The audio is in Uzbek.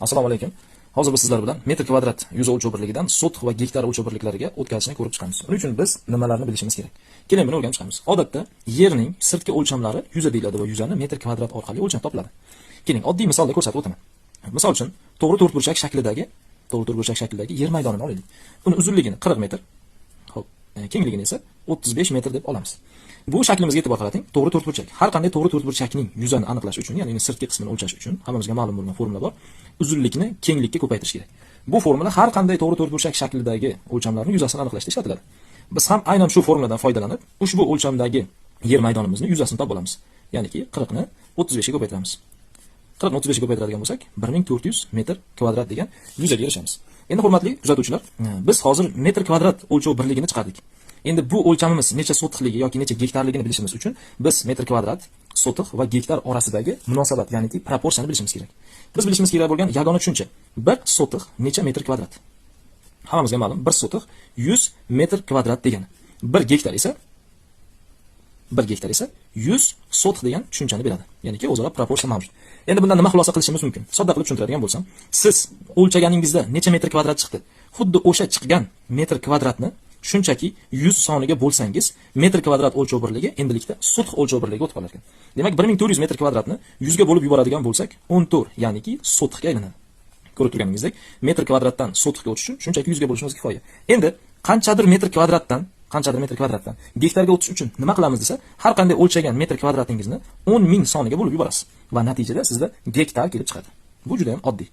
Assalomu alaykum. Hozir biz sizlar bilan metr kvadrat yuza o'lchov birligidan sotix va gektar o'lchov birliklariga o'tkazishni ko'rib chiqamiz. Buning uchun biz nimalarni bilishimiz kerak? Keling, buni o'rganib chiqamiz. Odatda yerning sirtqi o'lchamlari yuza deyiladi va yuzani metr kvadrat orqali o'lchab topiladi. Keling, oddiy misolda ko'rsatib o'taman. Misol uchun, to'g'ri to'rtburchak shaklidagi yer maydonini olaylik. Uni uzunligini 40 metr, xo'p, kengligini esa 35 metr deb olamiz. Bu shaklimizga e'tibor qarating. To'g'ri to'rtburchak. Har qanday to'g'ri to'rtburchakning yuzani aniqlash uchun, ya'ni uning sirtqi qismini o'lchash uchun hammamizga ma'lum bo'lgan formula bor. Uzunlikni kenglikka ko'paytirish kerak. Bu formula har qanday to'g'ri to'rtburchak shaklidagi o'lchamlarning yuzasini aniqlashda ishlatiladi. Biz ham aynan shu formuladan foydalanib, ushbu o'lchamdagi yer maydonimizni yuzasini topib olamiz. Ya'niki 40 ni 35 ga ko'paytiramiz. 40 ni 35 ga ko'paytiradigan bo'lsak, 1400 metr kvadrat degan yuzaga erishamiz. Endi, hurmatli kuzatuvchilar, biz hozir metr kvadrat o'lchov birligini chiqardik. Endi bu o'lchamimiz necha sotixligi yoki necha gektarligini bilishimiz uchun biz metr kvadrat, sotix va gektar orasidagi munosabat, ya'niki proporsiyani bilishimiz kerak. Biz bilishimiz kerak bo'lgan yagona tushuncha: 1 sotix necha metr kvadrat? Hammamizga ma'lum, 1 sotix 100 metr kvadrat degani. 1 gektar esa 100 sotix degan tushunchani beradi. Ya'niki o'zaro proporsiya mavjud. Endi bundan nima xulosa qilishimiz mumkin? Sodda qilib tushuntiradigan bo'lsam, siz o'lchaganingizda necha metr kvadrat chiqdi? Xuddi o'sha chiqqan metr kvadratni shunchaki 100 soniga bo'lsangiz, metr kvadrat o'lchov birligi endilikda sotix o'lchov birligiga o'tib qolar ekan. Demak, 1400 metr kvadratni 100 ga bo'lib yuboradigan bo'lsak, 14, ya'niki sotixga aylanadi. Ko'rib turganingizdek, metr kvadratdan sotixga o'tish uchun shunchaki 100 ga bo'lishimiz kifoya. Endi qanchadir metr kvadratdan gektarga o'tish uchun nima qilamiz desa, har qanday o'lchagan metr kvadratingizni 10 ming soniga bo'lib yuborasiz va natijada sizda gektar kelib chiqadi. Bu juda ham oddiy.